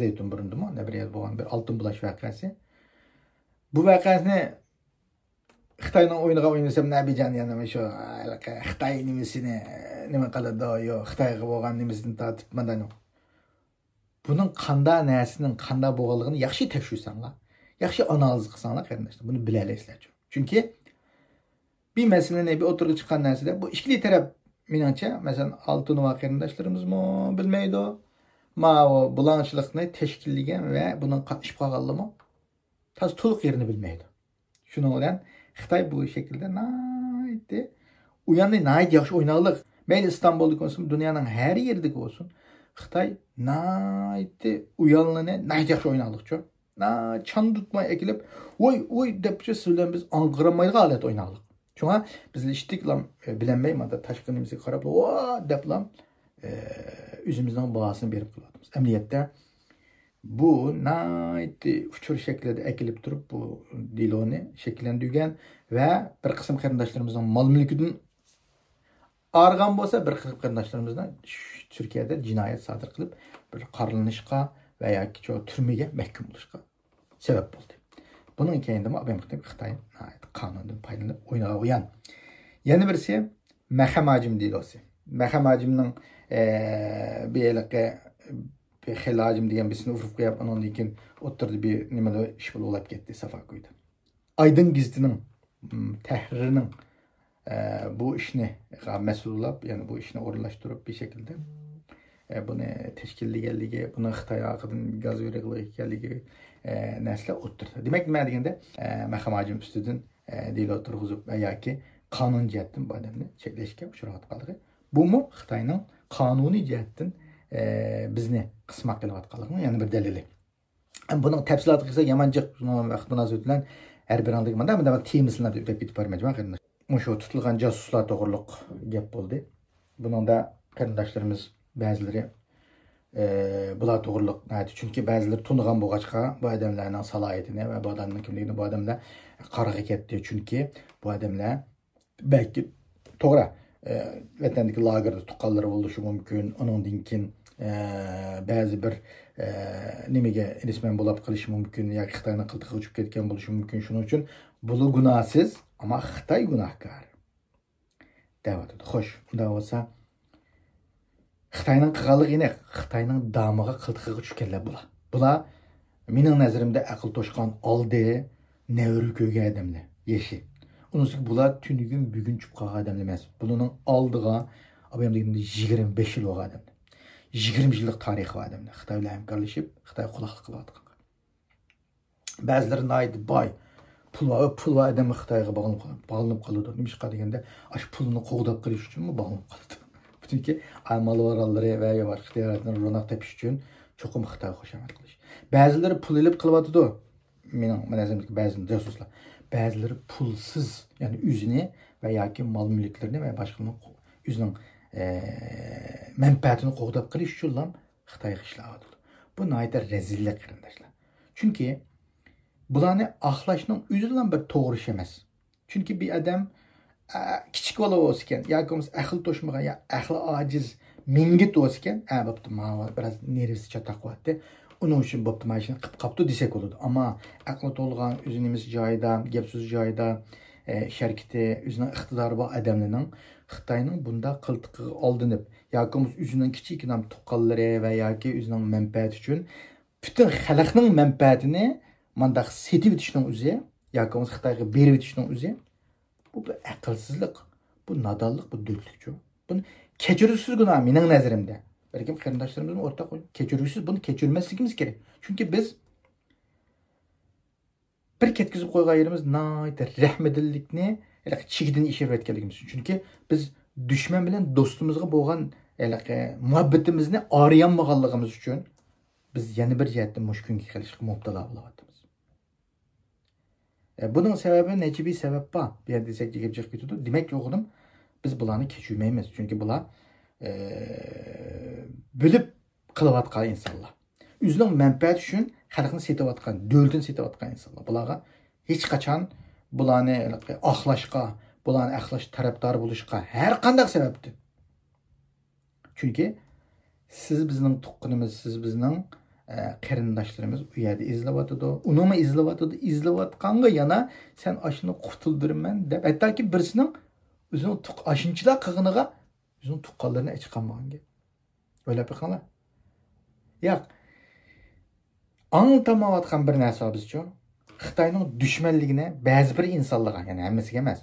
زەيتۇن بۇرنىدىمۇ، نەبىرىيەدە بولغان بىر ئالتۇن بۇلاش ۋەقەسى. بۇ ۋەقەنى خىتاينىڭ ئويۇنىغا ئوينىسام، نەبىجان يەنە شۇ، ھېلىقى خىتاي نېمىسىنى، نېمە قىلىدۇ، يو، خىتايغا بولغان نېمىسىنى تارتىپ، مانداق. بۇنىڭ قاندا نەرسىنىڭ قاندا بولغانلىقىنى ياخشى تەكشۈرسەڭلار، ياخشى ئانالىز قىلساڭلار، قېرىنداشلار، بۇنى بىلەلەيسىلەر. چۈنكى بىر مەسىلىنى، بىر ئوتتۇرىغا چىققان نەرسىدە بۇ ئىككىلى تەرەپ، مېنىڭچە، مەسىلەن، ئالتۇنۇۋا قېرىنداشلىرىمىزمۇ بىلمەيدۇ، ماۋۇ بۇلاڭچىلىقنى تەشكىللىگەن ۋە بۇنىڭ قاتنىشىپ قالغانلىرىمۇ تازا تولۇق يېرىنى بىلمەيدۇ. شۇنىڭ بىلەن خىتاي بۇ شەكىلدە ناھايىتى ئويۇننى ناھايىتى ياخشى ئويناغلىق. مەيلى ئىستانبۇلدىكى بولسۇن، دۇنيانىڭ ھەر يېرىدىكى بولسۇن، خىتاي ناھايىتى ئويۇننى ناھايىتى ياخشى ئويناغلىقچۇ. نا-، چاندۇتماي ئەكېلىپ، ۋوي، ۋوي دەپچۇ سىز بىلەن بىز ئاڭقىرالمايدىغان ھالەتتە ئويناغلىق. شۇڭا بىز ئىشتىكلا، ئە، بىلەلمەي، مانا تاشقى نېمىسىگە قاراپلا، ۋا دەپلا، ئە، ئۆزىمىزنىڭ باھاسىنى بېرىپ قېلىۋاتىمىز. ئەمەلىيەتتە، بۇ ناھايىتى ئۇچۇر شەكلىدە ئەكېلىپ تۇرۇپ، بۇ دېلونى شەكىللەندۈرگەن ۋە بىر قىسىم قېرىنداشلىرىمىزنىڭ مال-مۈلكىدىن ئايرىغان بولسا، بىر قىسىم قېرىنداشلىرىمىزنى تۈركىيەدە جىنايەت سادىر قىلىپ، بىر قارىلىنىشقا ۋە ياكى شۇ تۈرمىگە مەھكۇم بولۇشقا سەۋەب بولدى. بۇنىڭ كەينىدىمۇ ئابىيام خىتاي ناھايىتى قانۇندىن پايدىلىنىپ ئوينىغان ئويۇن. يەنە بىرسى، مەخەم ھاجىم دېلوسى. مەخەم ھاجىمنىڭ، ئە، بىر ھېلىقى، بىر خېلى ھاجىم دېگەن بىرسىنى ئۇرۇپ قويۇپ، ئۇنىڭدىن كېيىن ئوتتۇرىدا بىر نېمىلا ئىش بولۇپ كەتتى سافاكويدا. ئايدىن گېزىتىنىڭ، م، تەھرىرىنىڭ، ئە، بۇ ئىشنى مەسئۇللاپ، يەنى بۇ ئىشنى ئورۇنلاشتۇرۇپ بىر شەكىلدە، ئە، بۇنى تەشكىللىگەنلىكى، بۇنىڭ خىتاي ئارقىدىن گاز يورۇقلۇقى ئىكەنلىكى، ئە، نەرسىلەر ئوتتۇرىدا. دېمەك، نېمە دېگەندە، ئە، مەخەم ھاجىم ئۈستىدىن، ئە، دېلو تۇرغۇزۇپ ۋە ياكى قانۇن جەھەتتىن بۇ ئادەمنى چەكلەشكە ئۇچراۋاتقانلىقى، بۇمۇ خىتاينىڭ قانۇنىي جەھەتتىن، ئە، بىزنى قىسماق قىلىۋاتقانلىقىنىڭ يەنە بىر دەلىلى. بۇنىڭ تەپسىلاتىغا كىرسەك يامان جىق، شۇنىڭ ۋاقىت مۇناسىۋىتى بىلەن ھەر بىرىڭدىكى مۇنداق، مۇنداق تېمىسىنى دەپ كېتىپ بارىمەن، جۇما قېرىنداش. مۇشۇ تۇتۇلغان جاسۇسلار توغرۇلۇق گەپ بولدى. بۇنىڭدا قېرىنداشلىرىمىز بەزىلىرى، ئى، بۇلار توغرۇلۇق، ناھايىتى، چۈنكى بەزىلىرى تونۇغان بولغاچقا، بۇ ئادەملەرنىڭ سالاھىيىتىنى ۋە بۇ ئادەمنىڭ كىملىكىنى، بۇ ئادەملەر قارىغا كەتتى. چۈنكى بۇ ئادەملەر بەلكى توغرا، ئە، ۋەتەندىكى لاگېردا تۇغقانلىرى بولۇشى مۇمكىن، ئۇنىڭدىن كېيىن، ئە، بەزى بىر، ئە، نېمىگە ئېلىشمەن بولاپ قېلىشى مۇمكىن ياكى خىتاينىڭ قىلتىقىغا چۈشۈپ كەتكەن بولۇشى مۇمكىن. شۇنىڭ ئۈچۈن بۇلار گۇناھسىز، ئەمما خىتاي گۇناھكار دەۋاتىدۇ. خوش، ئۇنداق بولسا، خىتاينىڭ قىلغانلىقى ئېنىق، خىتاينىڭ دامىغا، قىلتىقىغا چۈشكەنلەر بۇلار. بۇلار مېنىڭ نەزىرىمدە ئەقىل توشقان، ئالدى نەۋرە كۆرگەن ئادەملەر، يېشى. ئۇنىسى بۇلار تۈنۈگۈن بۈگۈن چۈشۈپ قالغان ئادەملەر ئەمەس. بۇلارنىڭ ئالدىغا ئابايام دېگىنىمدە يىگىرمە بەش يىل بولغان ئادەملەر. يىگىرمە يىللىق تارىخى بار ئادەملەر. خىتاي بىلەن ھەمكارلىشىپ، خىتايغا قۇلاقلىق قىلىۋاتقانلار. بەزىلىرى ناھايىتى باي، پۇل بار، پۇل بار ئادەم خىتايغا باغلىنىپ قال-، باغلىنىپ قالىدۇ. نېمىشقا دېگەندە، ئاشۇ پۇلنى قوغداپ قېلىش ئۈچۈنمۇ باغلىنىپ قالىدۇ. چۈنكى مال ۋارانلىرى ۋە باشقا تىجارەتلەردىن روناق تېپىش ئۈچۈن چوقۇم خىتايغا خۇشامەت قىلىش. بەزىلىرى پۇل ئېلىپ قىلىۋاتىدۇ. مېنىڭ مۇنازىرىمدىكى بەزى جاسۇسلار. بەزىلىرى پۇلسىز، يەنى ئۆزىنى ۋە ياكى مال مۈلۈكلىرىنى ۋە باشقىلارنىڭ قو-، ئۆزىنىڭ، ئە، مەنپەئەتىنى قوغداپ قېلىش ئۈچۈنلا خىتايغا ئىشلەۋاتىدۇ. بۇ ناھايىتى رەزىللىك، قېرىنداشلار. چۈنكى بۇلارنى ئاقلاشنىڭ ئۆزىلا بىر توغرا ئىش ئەمەس. چۈنكى بىر ئادەم، ئە، كىچىك بالا بولسىكەن، ياكى بولمىسا ئەقلى توشمىغان، يا ئەقلى ئاجىز، مىڭگىت بولسىكەن، ئە، بوپتۇ، ماۋۇ بىراز نېرۋىسى چاتاق بولاتتى. ئۇنىڭ ئۈچۈن بوپتۇ، مانا شۇنى قىپ قاپتۇ دېسەك بولىدۇ. ئەمما ئەقلى تولغان، ئۆزى نېمىسى جايىدا، گەپ سۆزى جايىدا، ئە، ئىش ھەرىكىتى، ئۆزىنىڭ ئىقتىدارى بار ئادەملەرنىڭ خىتاينىڭ بۇنداق قىلتىقىغا ئالدىنىپ، ياكى بولمىسا ئۆزىنىڭ كىچىككىنە تۇغقانلىرى ۋە ياكى ئۆزىنىڭ مەنپەئەتى ئۈچۈن پۈتۈن خەلقنىڭ مەنپەئەتىنى مانداق سېتىۋېتىشنىڭ ئۆزى ياكى بولمىسا خىتايغا بېرىۋېتىشنىڭ ئۆزى، بۇ بىر ئەقىلسىزلىق، بۇ نادانلىق، بۇ دۆتلۈكچۇ. بۇنى كەچۈرگۈسىز گۇناھ مېنىڭ نەزىرىمدە. بەلكىم قېرىنداشلىرىمىزمۇ ئورتاق قويۇپ، كەچۈرگۈسىز، بۇنى كەچۈرمەسلىكىمىز كېرەك. چۈنكى بىز بىر كەتكۈزۈپ قويغان يېرىمىز ناھايىتى رەھمىدىللىكنى ھېلىقى چېگىدىن ئېشىرىۋەتكەنلىكىمىز ئۈچۈن. چۈنكى بىز دۈشمەن بىلەن دوستىمىزغا بولغان ھېلىقى مۇھەببىتىمىزنى ئارىيالمىغانلىقىمىز ئۈچۈن بىز يەنە بىر جەھەتتىن مۇشۇ كۈنگە قېلىشقا مۇپتىلا بولۇۋاتىمىز. ئە، بۇنىڭ سەۋەبى نەچچە بىر سەۋەب بار. بۇ يەردە دېسەك، گەپ چىقىپ كېتىدۇ. دېمەك، ئوغلۇم، بىز بۇلارنى كەچۈرمەيمىز. چۈنكى بۇلار، ئە، بىلىپ قىلىۋاتقان ئىنسانلار. ئۆزىنىڭ مەنپەئەتى ئۈچۈن خەلقنى سېتىۋاتقان، دۆلىتىنى سېتىۋاتقان ئىنسانلار. بۇلارغا ھېچقاچان بۇلارنى ئاقلاشقا، بۇلارنى ئاقلاش تەرەپدارى بولۇشقا ھەر قانداق سەۋەبتىن. چۈنكى سىز بىزنىڭ تۇغقىنىمىز، سىز بىزنىڭ، ئە، قېرىنداشلىرىمىز ئۇ يەردە ئېزىلىۋاتىدۇ. ئۇنىمۇ ئېزىلىۋاتىدۇ. ئېزىلىۋاتقانغا يەنە سەن ئاشۇنى قۇتۇلدۇرىمەن دەپ، ھەتتاكى بىرسىنىڭ ئۆزىنىڭ تۇغ-، ئاشۇنچىلا قىلغىنىغا ئۆزىنىڭ تۇغقانلىرىنى ئەچىقالمىغان گەپ. ئويلاپ بېقىڭلار. ياق. ئاڭلىتالمايۋاتقان بىر نەرسە بار بىزچۇ. خىتاينىڭ دۈشمەنلىكىنى بەزى بىر ئىنسانلارغا، يەنى ھەممىسىگە ئەمەس،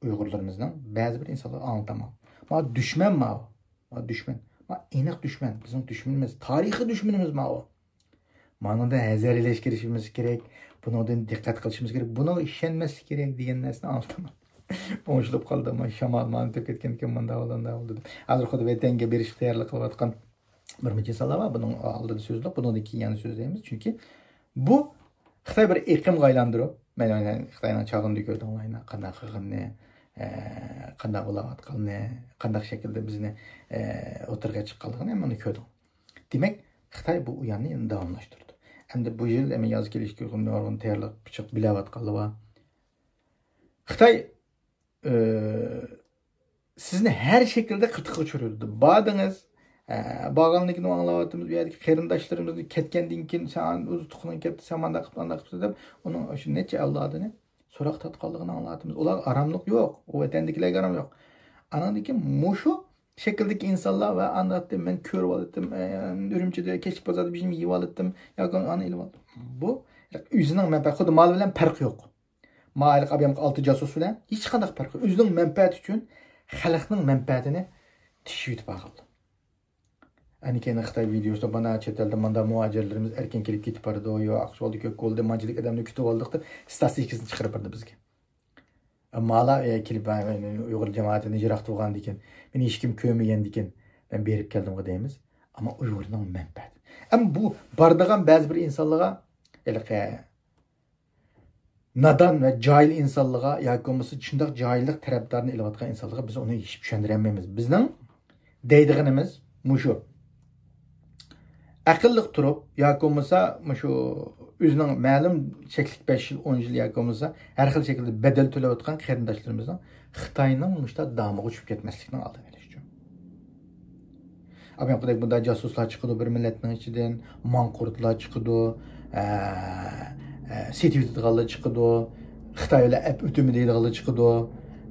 ئۇيغۇرلىرىمىزنىڭ بەزى بىر ئىنسانلارغا ئاڭلىتالمايۋاتىدۇ. ماۋۇ دۈشمەن ماۋۇ. ماۋۇ دۈشمەن. ماۋۇ ئېنىق دۈشمەن. بىزنىڭ دۈشمىنىمىز، تارىخىي دۈشمىنىمىز ماۋۇ. مانىڭدىن ھەزەرلەشكە كىرىشىمىز كېرەك. بۇنىڭدىن دىققەت قىلىشىمىز كېرەك. بۇنىڭغا ئىشەنمەسلىك كېرەك دېگەن نەرسىنى ئاڭلىتىمەن. ئوڭشىلىپ قالدى. ما شامال مانى تېپىپ كەتكەنكەن، مۇنداق بولدى، مۇنداق بولدى دەپ. ھازىر خۇددى ۋەتەنگە بېرىشكە تەييارلىق قىلىۋاتقان بىر نەچچە ئىنسانلار بار. بۇنىڭ ئالدىدا سۆزلەپ، بۇنىڭدىن كېيىن يەنە سۆزلەيمىز. چۈنكى بۇ خىتاي بىر ئېقىمغا ئايلاندۇرۇپ، مەن، مەن خىتاينىڭ چاغىنىدا كۆردۈڭلار، قانداق قىلغىنىنى، ئە، قانداق بولاۋاتقانلىقىنى، قانداق شەكىلدە بىزنى، ئە، ئوتتۇرىغا چىققانلىقىنى ھەممىنى كۆردۈڭ. دېمەك، خىتاي بۇ ئويۇننى يەنە داۋاملاشتۇرىدۇ. ئەمدى بۇ يىل ئەمە ياز كېلىشكە يۇقىرى نۇرغۇن تەييارلىق پىچاق بىلەۋاتقانلار بار. خىتاي، ئى، سىزنى ھەر شەكىلدە قىلتىققا چۈشۈرىدۇ. باردىڭىز، ئە، بارغانلىكىنى ئاڭلاۋاتىمىز. بۇ يەردىكى قېرىنداشلىرىمىزنى كەتكەندىن كېيىن، سەن ئۆز تۇغقىنىڭ كەپتۇ، سەن مانداق قىپتۇ، ئانداق قىپتۇ دەپ، ئۇنىڭ شۇ نەچچە ئەۋلادىنى سوراق تارتقانلىقىنى ئاڭلاۋاتىمىز. ئۇلارغا ئاراملىق يوق. ئۇ ۋەتەندىكىلەرگە ئارام يوق. ئاناندىن كېيىن مۇشۇ شەكىلدىكى ئىنسانلار ۋە ئانداقتىن مەن كۆرۈۋالاتتىم، ئە، ئۈرۈمچىدە كەچلىك بازاردا بىر نېمە يېيىۋالاتتىم ياكى ئانى ئېلىۋالدىم. بۇ ئۆزىنىڭ مەنپەئەتى، خۇددى مال بىلەن پەرقى يوق. ما ھېلىقى ئابىيامقا ئالتە جاسۇس بىلەن ھېچقانداق پەرقى يوق. ئۆزىنىڭ مەنپەئەتى ئۈچۈن خەلقنىڭ مەنپەئەتىنى تىكىشىۋېتىپ ئالغانلار. ئەنە كېيىن خىتاي ۋىدېيوسىدا مانا چەت ئەلدە مانداق مۇھاجىرلىرىمىز ئەركىن كېلىپ كېتىپ بارىدۇ، يو ئاقسۇ بولدى، كۆك بولدى، مانچىلىك ئادەمنى كۈتۈپ ئالدۇق دەپ ستاتىستىكىسىنى چىقىرىپ بەردى بىزگە. مالا، ئە، كېلىپ، ئە، ئۇيغۇر جامائىتىنى يىراق تۇرغاندىكىن، مېنى ھېچكىم كۆرمىگەندىكىن، مەن بېرىپ كەلدىمغۇ دەيمىز. ئەمما ئۇيغۇرنىڭ مەنپەئەتى. ئەمما بۇ بارىدىغان بەزى بىر ئىنسانلارغا ھېلىقى نادان ۋە جاھىل ئىنسانلىرىغا ياكى بولمىسا شۇنداق جاھىللىق تەرەپدارىنى ئېلىۋاتقان ئىنسانلارغا بىز ئۇنى ھېچ چۈشەندۈرەلمەيمىز. بىزنىڭ دەيدىغىنىمىز مۇشۇ. ئەقىللىق تۇرۇپ ياكى بولمىسا مۇشۇ ئۆزىنىڭ مەلۇم چەكلىك بەش يىل، ئون يىل ياكى بولمىسا ھەر خىل شەكىلدە بەدەل تۆلەۋاتقان قېرىنداشلىرىمىزنىڭ خىتاينىڭ مۇشۇنداق دامىغا چۈشۈپ كەتمەسلىكنىڭ ئالدىنى ئېلىش ئۈچۈن. ئابىيامقىدەك بۇنداق جاسۇسلار چىقىدۇ بىر مىللەتنىڭ ئىچىدىن، ماڭقۇرتلار چىقىدۇ، ئە، ئە، سېتىۋېتىدىغانلار چىقىدۇ، خىتاي بىلەن ئەپ ئۆتىمى دەيدىغانلار چىقىدۇ،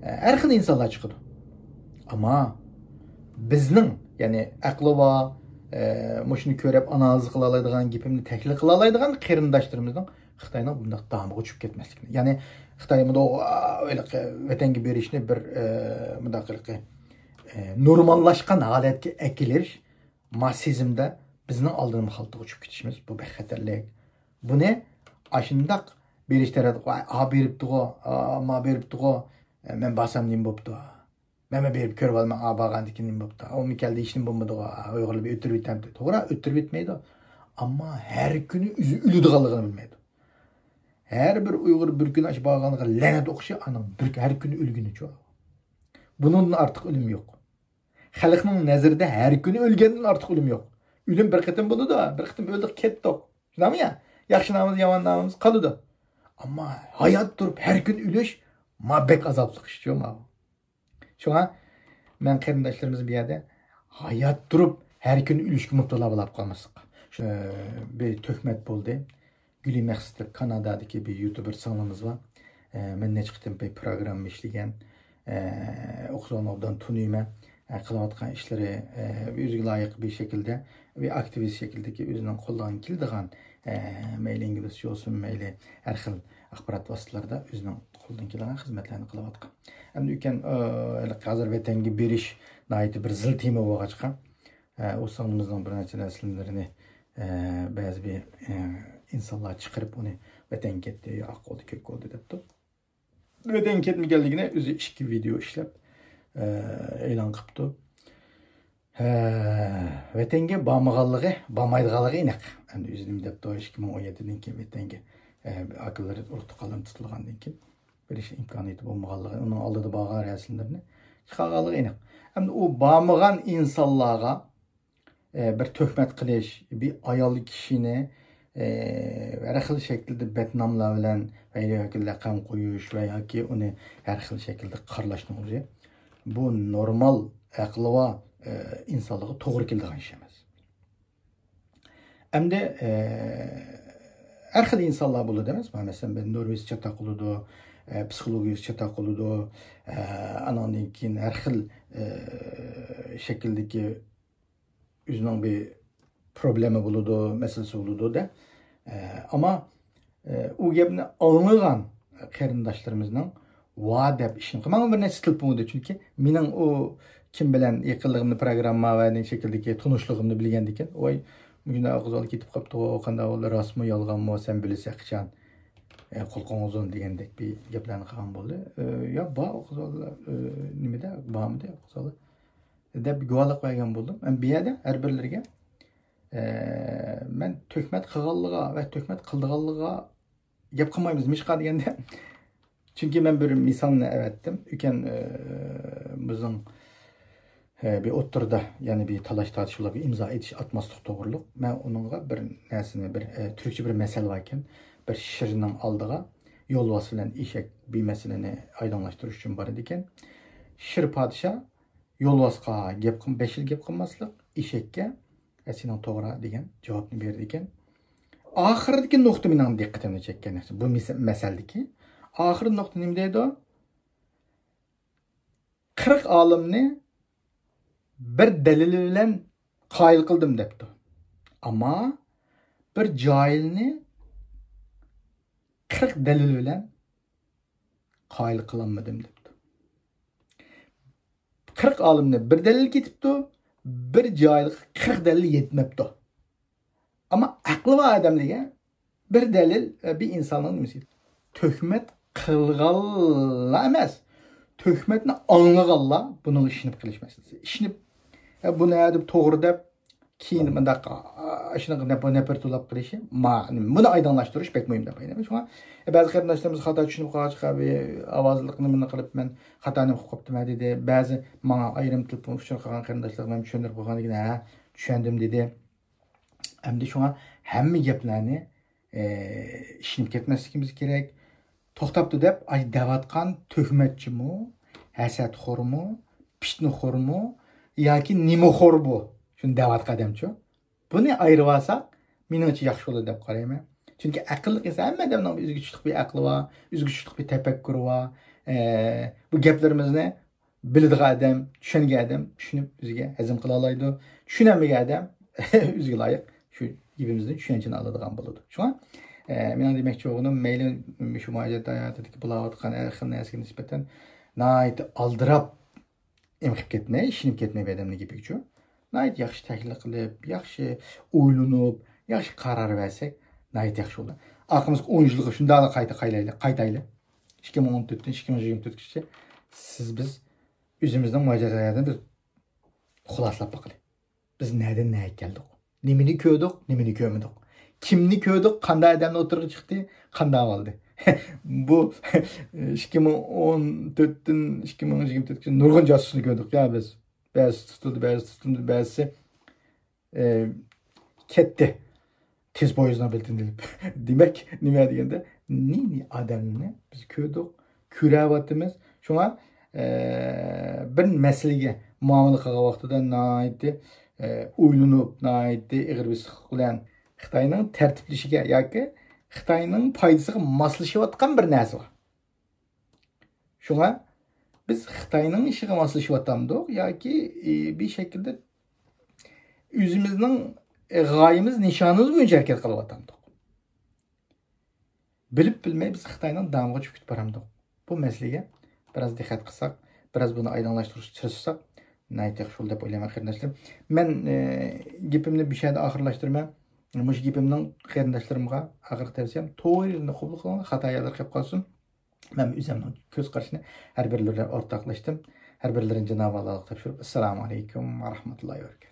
ئە، ھەر خىل ئىنسانلار چىقىدۇ. ئەمما بىزنىڭ، يەنى ئەقلى بار، ئە، مۇشۇنى كۆرۈپ ئانالىز قىلالايدىغان، گېپىمنى تەھلىل قىلالايدىغان قېرىنداشلىرىمىزنىڭ خىتاينىڭ بۇنداق دامىغا چۈشۈپ كەتمەسلىكىنى. يەنى خىتاي مۇنداق، ۋە-، ۋەتەنگە بېرىشنى بىر، ئە، مۇنداق ھېلىقى، ئە، نورماللاشقان ھالەتكە ئەكېلىش، ما سېزىمدە بىزنىڭ ئالدىنىمۇ خالتىغا چۈشۈپ كېتىشىمىز، بۇ بەك خەتەرلىك. بۇنى ئاشۇنداق بېرىش تەرەپ، ۋاي، ئا بېرىپتىغۇ، ئا، ما بېرىپتىغۇ، ئە، مەن بارسام نېمە بوپتۇ؟ مەنمۇ بېرىپ كۆرۈۋالىمەن، ئا بارغاندىكىن نېمە بوپتۇ؟ ئۇمۇ كەلدى، ھېچنېمە بولمىدىغۇ، ئا، ئۇيغۇرلار بىر ئۆتتۈرۈۋېتەمدى. توغرا، ئۆتتۈرۈۋېتمەيدۇ. ئەمما ھەر كۈنى ئۆزى ئۆلىدىغانلىقىنى بىلمەيدۇ. ھەر بىر ئۇيغۇر بىر كۈنى ئاشۇ بارغانلىقى لەنەت ئوقۇشى ئانىڭ بىر ھەر كۈنى ئۆلگىنىچۇ. بۇنىڭدىن ئارتۇق ئۆلۈم يوق. خەلقنىڭ نەزىرىدە ھەر كۈنى ئۆلگەندىن ئارتۇق ئۆلۈم يوق. ئۆلۈم بىر قېتىم بولىدۇ، بىر قېتىم ئۆلدۇق، كەتتۇق. شۇنداقمۇ يا؟ ياخشى نامىمىز، يامان نامىمىز قالىدۇ. ئەمما ھايات تۇرۇپ ھەر كۈنى ئۆلۈش، ما بەك ئازابلىق ئىشچۇ ماۋۇ. شۇڭا مەن قېرىنداشلىرىمىز بۇ يەردە ھايات تۇرۇپ ھەر كۈنى ئۆلۈشكە مۇپتىلا بولاپ قالماسلىققا. شۇ، بىر تۆھمەت بولدى. گۈلى مەقسىتى كانادادىكى بىر يۇتۇبېر سىڭلىمىز بار. ئە، مەن نەچچە قېتىم بىر پروگرامما ئىشلىگەن. ئە، ئوقۇسىغان ئوبدان تونۇيمەن. ئە، قىلىۋاتقان ئىشلىرى، ئە، ئۆزىگە لايىق بىر شەكىلدە، بىر ئاكتىۋىست شەكلىدىكى ئۆزىنىڭ قولىدىن كېلىدىغان، ئە، مەيلى ئىنگلىزچە بولسۇن، مەيلى ھەر خىل ئاخبارات ۋاسىتىلىرىدا ئۆزىنىڭ قولىدىن كېلىدىغان خىزمەتلەرنى قىلىۋاتقان. ئەمدى ئۆكەن، ئە، ھازىر ۋەتەنگە بېرىش ناھايىتى بىر زىل تېما بولغاچقا، ئە، ئۇ سىڭلىمىزنىڭ بىر نەچچە نەرسىلىرىنى، ئە، بەزى بىر، ئە، ئىنسانلار چىقىرىپ ئۇنى ۋەتەنگە كەتتى، يا ئاق بولدى، كۆك بولدى دەپتۇ. ۋەتەنگە كەتمىگەنلىكىنى ئۆزى ئىككى ۋىدېو ئىشلەپ، ئە، ئېلان قىپتۇ. ھە، ۋەتەنگە بارمىغانلىقى، بارمايدىغانلىقى ئېنىق. ئەمدى ئۆزى نېمە دەپتۇ، ئىككى مىڭ ئون يەتتىدىن كېيىن ۋەتەنگە، ئە، ئاكىلىرى، ئۇرۇق تۇغقانلىرى تۇتۇلغاندىن كېيىن بېرىش ئىمكانىيىتى بولمىغانلىقى، ئۇنىڭ ئالدىدا بارغان رەسىملىرىنى چىقارغانلىقى ئېنىق. ئەمدى ئۇ بارمىغان ئىنسانلارغا، ئە، بىر تۆھمەت قىلىش، بىر ئايال كىشىنى، ئە، ھەر خىل شەكىلدە بەتناملار بىلەن ۋە ياكى لەقەم قويۇش ۋە ياكى ئۇنى ھەر خىل شەكىلدە قارىلاشنىڭ ئۆزى بۇ نورمال ئەقلى بار، ئە، ئىنسانلارغا توغرا كېلىدىغان ئىش ئەمەس. ئەمدى، ئە، ھەر خىل ئىنسانلار بولىدۇ ئەمەسمۇ؟ مەسىلەن، بىر نېرۋىسى چاتاق بولىدۇ، ئە، پسىخولوگىيىسى چاتاق بولىدۇ، ئە، ئاناندىن كېيىن ھەر خىل، ئە، شەكىلدىكى ئۆزىنىڭ بىر پروبلېما بولىدۇ، مەسىلىسى بولىدۇ دە. ئە، ئەمما، ئە، ئۇ گەپنى ئاڭلىغان قېرىنداشلىرىمىزنىڭ ۋا دەپ ئىشىنى قىل-، ماڭا بىر نەرسە تېلېفون قىلدى. چۈنكى مېنىڭ ئۇ كىم بىلەن يېقىنلىقىمنى، پروگرامما ۋە نېمە شەكىلدىكى تونۇشلۇقۇمنى بىلگەندىكىن، ۋاي، مۇشۇنداق ئوقۇزال كېتىپ قاپتۇ، قانداق بولدى، راستمۇ، يالغانمۇ، سەن بىلىسەن قاچان، ئە، قۇلىقىڭ ئۇزۇن دېگەندەك بىر گەپلەرنى قىلغان بولدى. ئە، يا بار ئوقۇزال، ئە، نېمىدە، بارمىدى ئوقۇزال دەپ گۇۋاھلىق بەرگەن بولدۇم. ئەمما بۇ يەردە ھەر بىرلىرىگە، ئە، مەن تۆھمەت قىلغانلىقىغا ۋە تۆھمەت قىلىدىغانلىقىغا گەپ قىلمايمىز، نېمىشقا دېگەندە، چۈنكى مەن بىر مىسالنى ئەۋەتتىم. ئۆكەن، ئە، بىزنىڭ، ئە، بىر ئوتتۇرىدا، يەنى بىر تالاش تارتىش بولۇپ، بىر ئىمزا ئېتىش ئاتماسلىق توغرۇلۇق. مەن ئۇنىڭغا بىر نەرسىنى، بىر، ئە، تۈركچە بىر مەسەل باركەن، بىر شىرنىڭ ئالدىغا يولۋاس بىلەن ئېشەك بىر مەسىلىنى ئايدىڭلاشتۇرۇش ئۈچۈن بارىدىكەن. شىر پادىشاھ يولۋاسقا گەپ قىل-، بەش يىل گەپ قىلماسلىق، ئېشەككە، «ئە، سېنىڭ توغرا» دېگەن جاۋابنى بېرىدىكەن. ئاخىرىدىكى نۇقتا مېنىڭ دىققىتىمنى چەككەن نەرسە. بۇ مىس-، مەسەلدىكى ئاخىرى نۇقتا نېمە دەيدۇ؟ قىرىق ئالىمنى بىر دەلىل بىلەن قايىل قىلدىم دەپتۇ. ئەمما بىر جاھىلنى قىرىق دەلىل بىلەن قايىل قىلالمىدىم دەپتۇ. قىرىق ئالىمنى بىر دەلىل كېتىپتۇ، بىر جاھىلغا قىرىق دەلىل يەتمەپتۇ. ئەمما ئەقلى بار ئادەملەرگە بىر دەلىل، ئە، بىر ئىنساننىڭ نېمىسى؟ تۆھمەت قىلغانلار ئەمەس، تۆھمەتنى ئاڭلىغانلار بۇنىڭغا ئىشىنىپ قېلىش مەسىلىسى. ئىشىنىپ، ئە، بۇنى ھە دەپ توغرا دەپ، كېيىن مۇنداق، ئا، ئىشنىڭ نەپ-، نەپرەت تولاپ قېلىشى، ما-، بۇنى ئايدىڭلاشتۇرۇش بەك مۇھىم دەپ ئويلايمەن. شۇڭا، ئە، بەزى قېرىنداشلىرىمىز خاتا چۈشىنىپ قالغاچقا، بىر ئاۋازلىق نېمىنى قىلىپ، مەن خاتا نېمە قىلىپ قاپتىمەن دېدى. بەزى ماڭا ئايرىم تېلېفون ئۇچۇر قىلغان قېرىنداشلىرىم مەن چۈشەندۈرۈپ قويغاندىن كېيىن، ھە، چۈشەندىم دېدى. ئەمدى شۇڭا ھەممە گەپلەرنى، ئە، ئىشىنىپ كەتمەسلىكىمىز كېرەك. توختاپتۇ دەپ، ئاي دەۋاتقان تۆھمەتچىمۇ، ھەسەتخورمۇ، پىتنىخورمۇ ياكى نېمىخور بۇ؟ شۇنى دەۋاتقان ئادەمچۇ؟ بۇنى ئايرىۋالساق، مېنىڭچە ياخشى بولىدۇ دەپ قارايمەن. چۈنكى ئەقىللىق ئىنسان، ھەممە ئادەمنىڭ بىر ئۆزگىچە بىر ئەقلى بار، ئۆزگىچە بىر تەپەككۇرى بار. ئە، بۇ گەپلىرىمىزنى بىلىدىغان ئادەم، چۈشەنگەن ئادەم چۈشىنىپ ئۆزىگە ھەزىم قىلالايدۇ. چۈشەنمىگەن ئادەم ئۆزىگە لايىق شۇ گېپىمىزدىن چۈشەنچىنى ئالىدىغان بولىدۇ. شۇڭا، ئە، مېنىڭ دېمەكچى بولغىنىم، مەيلى شۇ مۇھاجىرەت ھاياتىدىكى بولاۋاتقان ھەر خىل نەرسىگە نىسبەتەن ناھايىتى ئالدىراپ ئېمىقىپ كەتمەي، ئىشىنىپ كەتمەي بىر ئادەمنىڭ گېپىگىچۇ. ناھايىتى ياخشى تەھلىل قىلىپ، ياخشى ئويلىنىپ، ياخشى قارار بەرسەك، ناھايىتى ياخشى بولىدۇ. ئارقىمىزدىكى ئون يىلغا شۇنداقلا قايتا قايلايلى، قايتايلى. ئىككى مىڭ ئون تۆتتىن ئىككى مىڭ يىگىرمە تۆتكىچە سىز بىز ئۆزىمىزنىڭ مۇھاجىرەت ھاياتىنى بىز خۇلاسىلاپ باقىلى. بىز نەدىن نەگە كەلدۇق؟ نېمىنى كۆردۇق، نېمىنى كۆرمىدۇق؟ كىمنى كۆردۇق، قانداق ئادەملەر ئوتتۇرىغا چىقتى، قانداق بولدى؟ بۇ ئىككى مىڭ ئون تۆتتىن ئىككى مىڭ يىگىرمە تۆتكىچە نۇرغۇن جاسۇسنى كۆردۇق يا بىز. بەزىسى تۇتۇلدى، بەزىسى تۇتۇلمىدى، بەزىسى، ئە، كەتتى. تېز پويىزنىڭ بېلىتىنى ئېلىپ. دېمەك، نېمە دېگەندە، نى-نى ئادەمنى بىز كۆردۇق، كۆرەۋاتىمىز. شۇڭا، ئە، بىر مەسىلىگە مۇئامىلە قىلغان ۋاقتىدا ناھايىتى، ئە، ئويلىنىپ، ناھايىتى ئېغىر بېسىقلىق بىلەن خىتاينىڭ تەرتىپلىشىگە ياكى خىتاينىڭ پايدىسىغا ماسلىشىۋاتقان بىر نەرسە بار. شۇڭا بىز خىتاينىڭ ئىشىغا ماسلىشىۋاتامدۇق ياكى، ئى، بىر شەكىلدە ئۆزىمىزنىڭ، ئى، غايىمىز، نىشانىمىز بويىچە ھەرىكەت قىلىۋاتامدۇق؟ بىلىپ بىلمەي بىز خىتاينىڭ دامىغا چۈشۈپ كېتىپ بارامدۇق؟ بۇ مەسىلىگە بىراز دىققەت قىلساق، بىراز بۇنى ئايدىڭلاشتۇرۇشقا تىرىشساق، ناھايىتى ياخشى بولىدۇ دەپ ئويلايمەن، قېرىنداشلىرىم. مەن، ئى، گېپىمنى بۇ يەردە ئاخىرلاشتۇرىمەن. مۇشۇ گېپىمنىڭ قېرىنداشلىرىمغا ئاخىرقى تەۋسىيەم، توغرا يېرىنى قوبۇل قىلىڭ، خاتا يەرلەر قېلىپ قالسۇن. مەن ئۆزۈمنىڭ كۆز قارىشىنى ھەر بىرلىرى بىلەن ئورتاقلاشتىم. ھەر بىرلىرىنى جانابى ئاللاغا تاپشۇرۇپ، ئەسسالامۇ ئەلەيكۇم ۋە رەھمەتۇللاھى ۋە بەرىكاتۇھ.